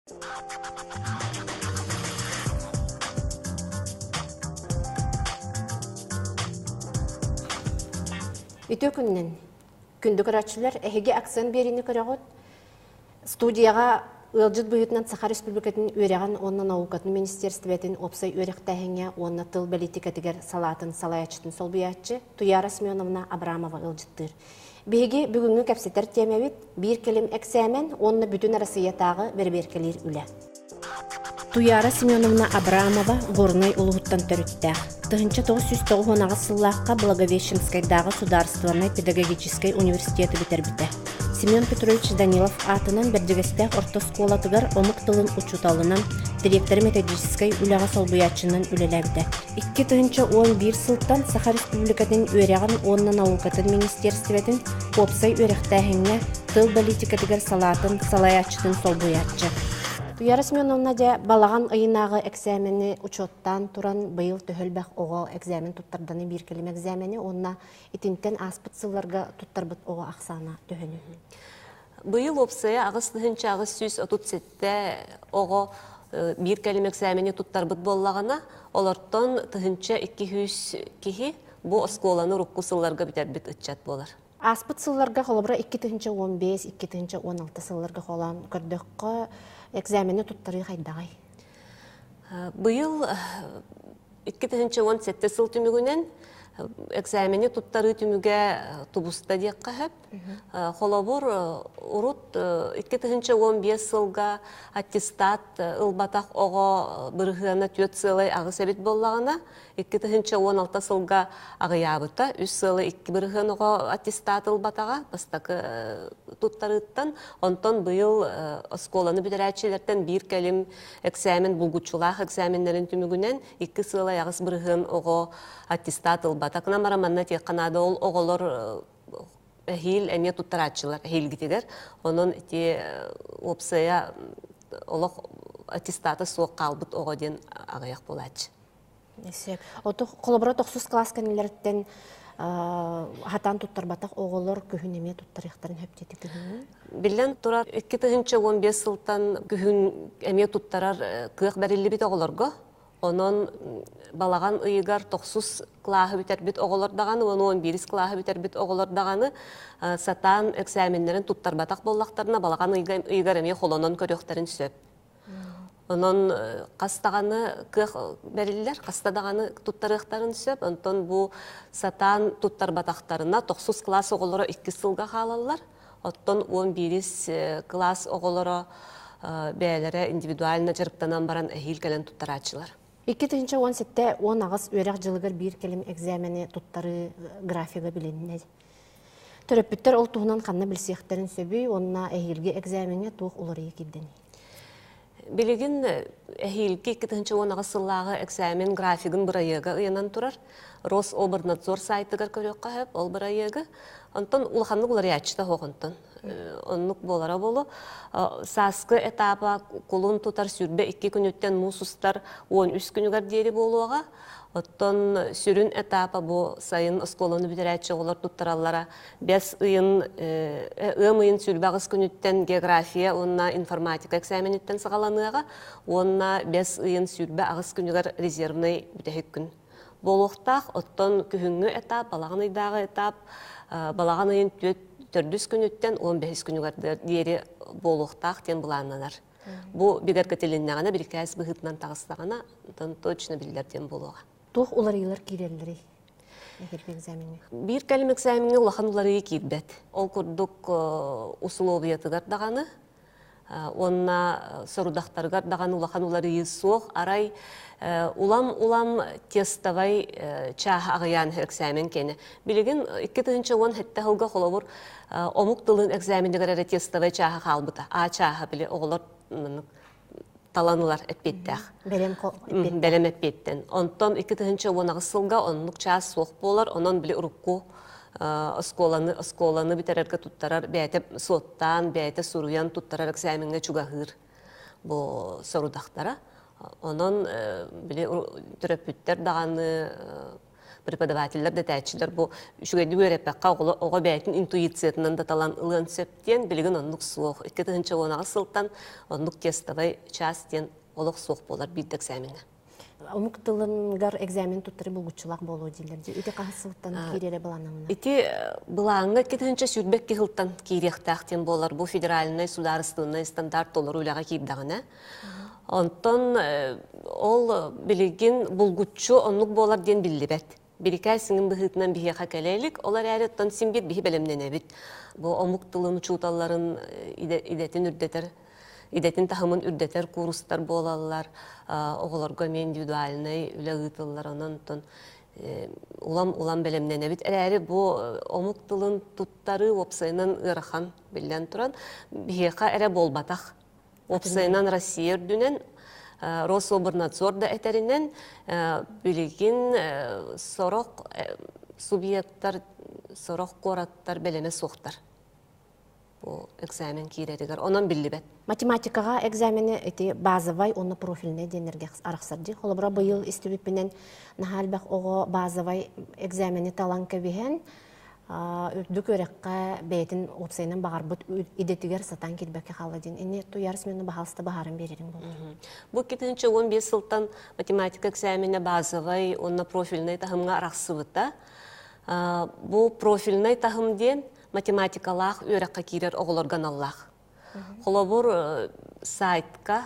Үтүө күнүнэн! Күндү көрөөччүлэр, эһиги акцент биэриини көрөҕүт. Студияҕа ыалдьыт быһыытынан Саха Республикатын үөрэҕин уонна наукатын министиэристибэтин уопсай үөрэхтээһиҥҥэ уонна тыл бэлиитикэтигэр салаатын салайааччытын солбуйааччы Туяра Семеновна Абрамова ыалдьыттыыр. Биһиги бүгүҥҥү кэпсэтэр тиэмэбит биир кэлим эксээмэн уонна бүтүн Арассыыйатааҕы бэрэбиэркэлиир үлэ. Туяра Семеновна Абрамова Горнай улууһуттан төрүттээх. 1998 сыллаахха Благовещенскайдааҕы судаарыстыбаннай педагогическай университеты бүтэрбитэ. Семен Петрович Данилов аатынан Бэрдьигэстээх орто оскуолатыгар омук тылын учууталынан, дириэктэри методическай үлэҕэ солбуйааччынан үлэлээбитэ. 2011 сылтан Саха Республикатын үөрэҕин уонна наукатын министиэристибэтин уопсай үөрэхтээһиҥҥэ тыл политикатыгар салаатын салайааччытын солбуйааччы. Туяра Семеновна дьэ балаҕан ыйынааҕы экзамени учуоттаан туран быйыл төһө элбэх оҕо экзамен туттарданы биир кэлим экзамени уонна итинтэн ааспыт сылларга туттарбыт оҕо ахсаана төһөнүй? Быйыл уопсайа 8837 оҕо биир кэлим экзамени туттарбыт буоллаҕына, олортон 1200 киһи бу оскуоланы урукку сылларга бүтэрбит ыччат буолар. Ааспыт сылларга холобура 2015-2016 сылларга холоон көрдөххө, экзамени туттарыы хайдаҕай? Быйыл 2017 сыл түмүгүнэн экзамени туттарыы түмүгэ тубуста диэххэ сөп. Холобур, урут 2015 сылга аттестат ылбатах оҕо бырыһыана 4,8 эбит буоллаҕына, 2016 сылга аҕыйаабыта, 3,2 бырыһыан оҕо аттестат ылбатаҕа бастакы туттарыыттан. Онтон быйыл оскуоланы бүтэрээччилэртэн биир кэлим экзамен булгуччулаах экзаменнэрин түмүгүнэн 2,8 бырыһыан оҕо аттестат ылбата. Кынан баран манна этиэххэ наада, ол оҕолор эһиил эмиэ туттарааччылар эһиилгитигэр. Онон ити уопсайа олох аттестата суох хаалбыт оҕо диэн аҕыйах буолааччы. Сөп. Ото холобура тохсус класс кэннилэриттэн хатаан туттарбатах оҕолор күһүн эмиэ туттарыахтарын сөп диэти күһүн. Биллэн турар, 2015 сылтан күһүн эмиэ туттарар кыах бэриллибит оҕолорго. Онон балаҕан ыйыгар тохсус кылааһы бүтэрбит оҕолор даҕаны уонна 11 кылааһы бүтэрбит оҕолор даҕаны сатаан экзаменнэрин туттарбатах буоллахтарына балаҕан ыйыгар эмиэ холонон көрүөхтэрин сөп. Онон хас даҕаны кыах бэриллэр, хаста даҕаны туттарыахтарын сөп. Онтон бу сатаан туттарбатахтарына тохсус кылаас оҕолоро иккис сылга хаалаллар. Оттон 11 кылаас оҕолоро бэйэлэрэ индивидуально дьарыктанан баран эһиил кэлэн туттарааччылар. 2017-18 үөрэх дьылыгар биир кэлим экзамени туттарыы графига билиннэ. Төрөппүттэр ол туһунан ханна билсиэхтэрин сөбүй уонна эһиилги экзамеҥҥэ туох уларыйыы киирдэний? Билигин эһиилги 2018 сыллааҕы экзамен графигын бырайыага ыйанан турар. Рособорнадзор сайтыгар көрүөххэ сөп ол бырайыагы. Онтон улаханнык уларыйааччыта суох онтон. Оннук буолара буолуо. Сааскы этапа кулун тутар 22 күнүттэн муус устар 13 күнүгэр диэри буолуоҕа. Оттон сүрүн этапа бу сайын оскуоланы бүтэрээччи оҕолор туттараллара бэс ыйын ыам ыйын 28 күнүттэн география уонна информатика экзамениттэн саҕаланыаҕа уонна бэс ыйын 28 күнүгэр резервнэй бүтэһик күн буолуохтаах. Оттон күһүҥҥү этап, балаҕан ыйдааҕы этап балаҕан ыйын төрдүс күнүттэн 15 күнүгэр диэри буолуохтаах диэн былааннанар. Бу бигэргэтилиннэҕинэ, бирикээс быһыытынан таҕыстаҕына, онтон точно биллэр диэн буолуоҕа. Туох уларыйыылар киирэллэрий эһиилги экзамеҥҥа? Биир кэлим экзамеҥҥа улахан уларыйыы киирбэт. Ол курдук усулуобуйатыгар даҕаны уонна сорудахтарыгар даҕаны улахан уларыйыы суох. Арай улам-улам тестовай чааһа аҕыйаан иһэр экзамен киэнэ. Билигин 2017 сылга холобур омук тылын экзаменыгар эрэ тестовай чааһа хаалбыта. А чааһа били оҕолор талан ылар эппиэттээх. Бэлэм эппиэттэн. Онтон 2018 сылга оннук чаас суох буолар. Онон били урукку оскуоланы оскуоланы бүтэрэргэ туттарар бэйэтэ суоттаан, бэйэтэ суруйан туттарар экзамеҥҥа чугаһыыр бу сорудахтара. Онон били төрөппүттэр даҕаны. Преподавателлэр да этээччилэр бу үчүгэйдик үөрэппэххэ оҕо бэйэтин интуициятынан да талан ылыан сөп диэн билигин оннук суох. 2018 сылтан оннук тестовай час диэн олох суох буолар биирдэ экзамеҥҥа. Омук тылыгар экзамен туттары булгуччулаах буолуо дииллэр дии. Ити хаһыс сылтан киирэрэ былааннаммына? Ити былааҥҥа 2022 сылтан киириэхтээх диэн буолар. Бу федеральнай судаарыстыбаннай стандарт толору үлэҕэ киирдэҕинэ. Онтон ол билигин булгуччу оннук буолар диэн биллибэт. Бирикээс сиҥин быһыытынан биһиэхэ кэлэ илик, ол эрээри оттон син биир биһи бэлэмнэнэбит. Бу омук тылын учууталларын идэтин үрдэтэр идэтин таһымын үрдэтэр куурустар буолаллар, оҕолорго эмиэ индивидуальнай үлэ ыытыллар, онон онтон улам-улам бэлэмнэнэбит. Эрээри бу омук тылын туттарыы уопсайынан ыарахан биллэн туран, биһиэхэ эрэ буолбатах. Уопсайынан Россия үрдүнэн Рособорнадзор да этэринэн, билигин сорох субъектар, сорох куораттар бэлэмэ суохтар. Бу экзамен киирэригэр онон биллибэт. Математикаҕа экзамени ити базовай уонна профильнай диэннэргэ арахсар дии. Холобура быйыл истибиппинэн наһаа элбэх оҕо базовай экзамени талан кэбиһэн үрдүк үөрэххэ бэйэтин уопсайынан баҕарбыт идэтигэр сатаан киирбэккэ хаалла диэн. Ини туйар смена баһаалыста баһааран биэрэриҥ буолуо. Бу 2015 сылтан математика экзаменэ базовай уонна профильнай таһымҥа арахсыбыта. Бу профильнай таһым диэн математикалаах үөрэххэ киирэр оҕолорго аналлаах. Холобур, сайтка,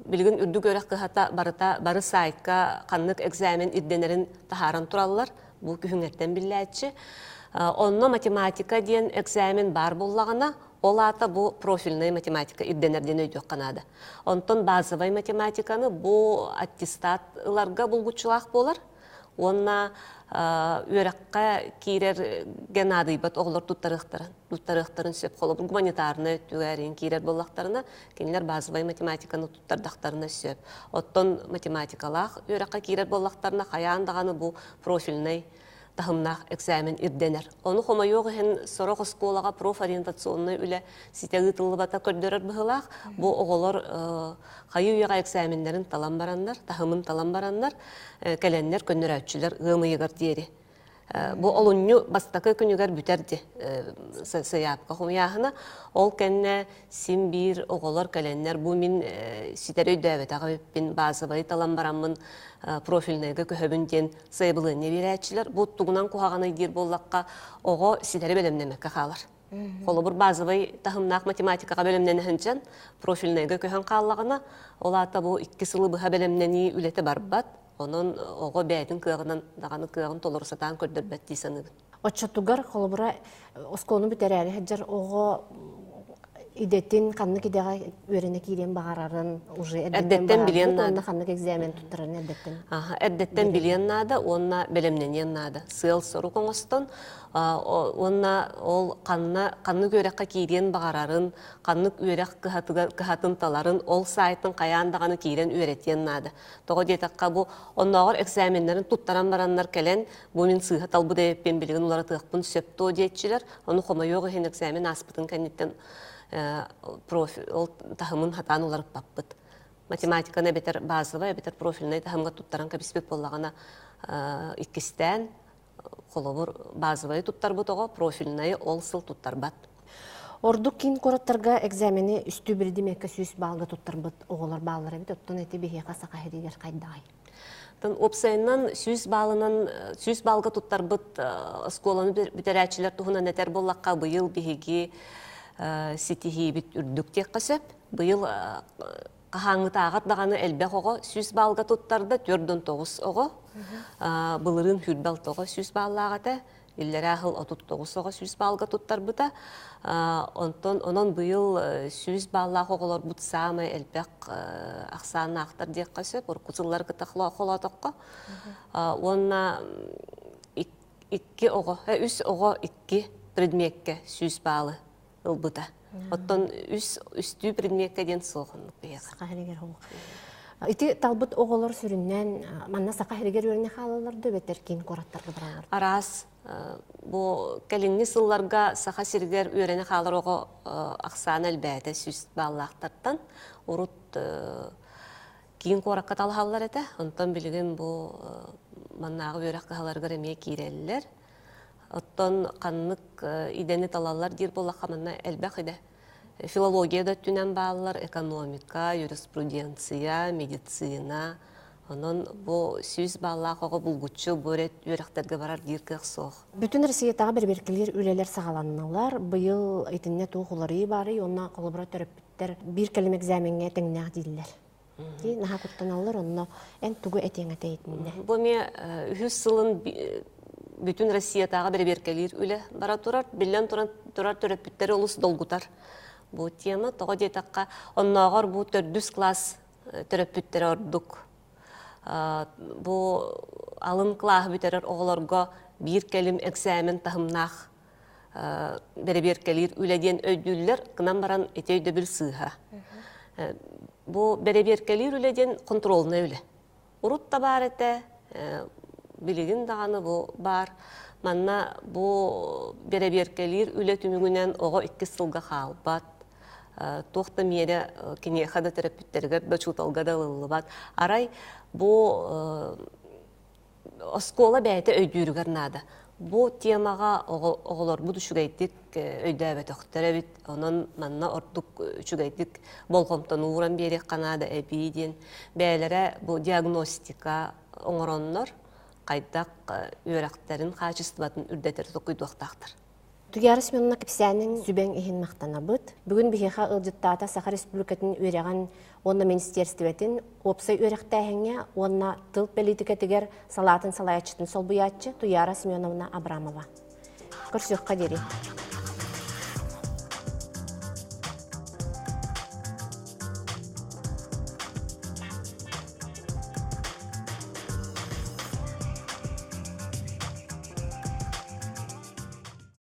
билигин үрдүк үөрэх кыһата барыта бары сайтка ханнык экзамен ирдэнэрин таһааран тураллар. Бу күһүҥҥэттэн биллээччи. Онно математика диэн экзамен баар буоллаҕына, ол аата бу профильная математика ирдэнэр диэн өйдүөххэ наада. Онтон базовай математиканы бу аттестат ыларга булгуччулаах буолар. Уонна үөрэххэ киирэргэ наадыйбат оҕолор туттарыахтарын сөп. Холобур, гуманитарнай өттүгэр киирэр буоллахтарына, кинилэр базовай математиканы туттардахтарына сөп. Оттон математикалаах үөрэххэ киирэр буоллахтарына, хайаан даҕаны бу профильнай таһымнаах экзамен ирдэнэр. Ону хомойуох иһин сорох оскуолаҕа профориентационнай үлэ ситэ ыытыллыбата көрдөрөр быһыылаах. Бу оҕолор хайыы үйэҕэ экзаменнэрин талан бараннар, таһымын талан бараннар, кэлэннэр көннөрөөччүлэр ыам ыйыгар диэри. Бу олунньу бастакы күнүгэр бүтэр ди сайаапка хомуйааһына. Ол кэннэ син биир оҕолор кэлэннэр бу мин ситэри өйдөөбөтөх эбиппин, базовай талан бараммын профильнайга көһөбүн диэн сайабылыанньа биэрээччилэр. Бу тугунан куһаҕанай диир буоллахха, оҕо ситэри бэлэмнэммэккэ хаалар. Холобур, базовай таһымнаах математикаҕа бэлэмнэнэ сылдьан, профильнайга көһөн хааллаҕына, ол аата бу икки сылы быһа бэлэмнэнии үлэтэ барбат. Онон оҕо бэйэтин кыаҕынан даҕаны кыаҕын толору сатаан көрдөрбөт дии саныыбын. Оччотугар, холобура, оскуоланы бүтэрээри сылдьар оҕо идэтин ханнык идэҕэ үөрэнэ киириэн баҕарарын уже эрдэттэн билиэн наада. Уонна ханнык экзамен туттарарын эрдэттэн Эрдэттэн билиэн наада уонна бэлэмнэниэн наада. Сыал-сорук оҥостон уонна ол ханна ханнык үөрэххэ киириэн баҕарарын, ханнык үөрэх кыһатыгар кыһатын таларын ол сайтын хайаан даҕаны киирэн үөрэтиэн наада. Тоҕо диэтэххэ бу оннооҕор экзаменнарын туттаран бараннар кэлэн бу мин сыыһа талбыт эбиппин билигин уларытыахпын сөп дуо диэччилэр. Ону хомойуох иһин экзамен ааспытын кэнниттэн профиль ол таһымын хатаан уларыппаппыт. Математиканы эбэтэр базовай эбэтэр профильнай таһымга туттаран кэбиспит буоллаҕына иккистээн холобур базовайы туттарбыт оҕо профильнайы ол сыл туттарбат. Ордук киин куораттарга экзамени үстүү биридимиэккэ сүүс баалга туттарбыт оҕолор бааллар эбит. Оттон ити биһиэхэ Саха сиригэр хайдаҕай? Уопсайынан 100 баалынан 100 баалга туттарбыт оскуоланы бүтэрээччилэр туһунан этэр буоллахха, быйыл биһиги ситиһиибит үрдүк диэххэ сөп. Быйыл хаһааҥҥытааҕар даҕаны элбэх оҕо 100 баалга туттарда, 49 оҕо. Былырыын 26 оҕо 100 бааллаах этэ. Иллэрээ сыл 39 оҕо 100 баалга туттарбыта. Онтон онон быйыл 100 бааллаах оҕолорбут саамай элбэх ахсааннаахтар диэххэ сөп, урукку сыллары кытта холоотоххо. Уонна икки оҕо, үс оҕо икки предмеккэ 100 баалы ылбыта. Оттон үс үстүү предмеккэ диэн суох оннук биһиэхэ. Саха сиригэр суох. Ити талбыт оҕолор сүрүннээн манна Саха сиригэр үөрэнэ хаалаллар да эбэтэр киин куораттарга бараллар? Араас бу кэлиҥҥи сылларга Саха сиригэр үөрэнэ хаалар оҕо ахсаана элбээтэ 100 бааллаахтартан. Урут. Киин куоракка талаһаллар этэ. Онтон билигин бу маннааҕы үөрэх кыһаларыгар эмиэ киирэллэр. Оттон ханнык идэни талаллар диир буоллахха, манна элбэх идэ. Филология да өттүнэн бааллар, экономика, юриспруденция, медицина. Онон бу 100 бааллаах оҕо булгуччу бу үөрэхтэргэ барар диир кыах суох. Бүтүн Россиятааҕы бэрэбиэркэлиир үлэлэр саҕаланнылар. Быйыл итиннэ туох уларыйыы баарый уонна холобура төрөппүттэр биир кэлим экзамеҥҥа тэҥнээх дииллэр. Дии наһаа куттаналлар онно эн тугу этиэҥ этэ итиннэ? Бу эмиэ үһүс сылын бүтүн Россиятааҕы бэрэбиэркэлиир үлэ бара турар. Биллэн туран турар төрөппүттэри олус долгутар бу тема. Тоҕо диэтэххэ, оннооҕор бу төрдүс класс төрөппүттэрэ ордук. Бу алын кылааһы бүтэрэр оҕолорго биир кэлим экзамен таһымнаах бэрэбиэркэлиир үлэ диэн өйдүүллэр, гынан баран ити өйдөбүл сыыһа. Бу бэрэбиэркэлиир үлэ диэн контрольнай үлэ. Урут да баар этэ, билигин даҕаны бу баар. Манна бу бэрэбиэркэлиир үлэ түмүгүнэн оҕо иккис сылга хаалбат, туох да миэрэ киниэхэ да төрөппүттэригэр да учууталга да ылыллыбат. Арай бу оскуола бэйэтэ өйдүүрүгэр наада. Бу темаҕа оҕолорбут үчүгэйдик өйдөөбөтөхтөр эбит, онон манна ордук үчүгэйдик болҕомтону ууран биэриэххэ наада эбии диэн бэйэлэрэ бу диагностика оҥороннор хайдах үөрэхтэрин хаачыстыбатын үрдэтэр толкуйдуохтаахтар. Туйаара Семеновна кэпсээниҥ сүбэҥ иһин махтанабыт. Бүгүн биһиэхэ ыалдьыттаата Саха Республикатын үөрэҕин уонна министиэрстибэтин уопсай үөрэхтээһиҥҥэ уонна тыл бэлиитикэтигэр салаатын салайааччытын солбуйааччы Туйаара Семеновна Абрамова. Көрсүөххэ диэри.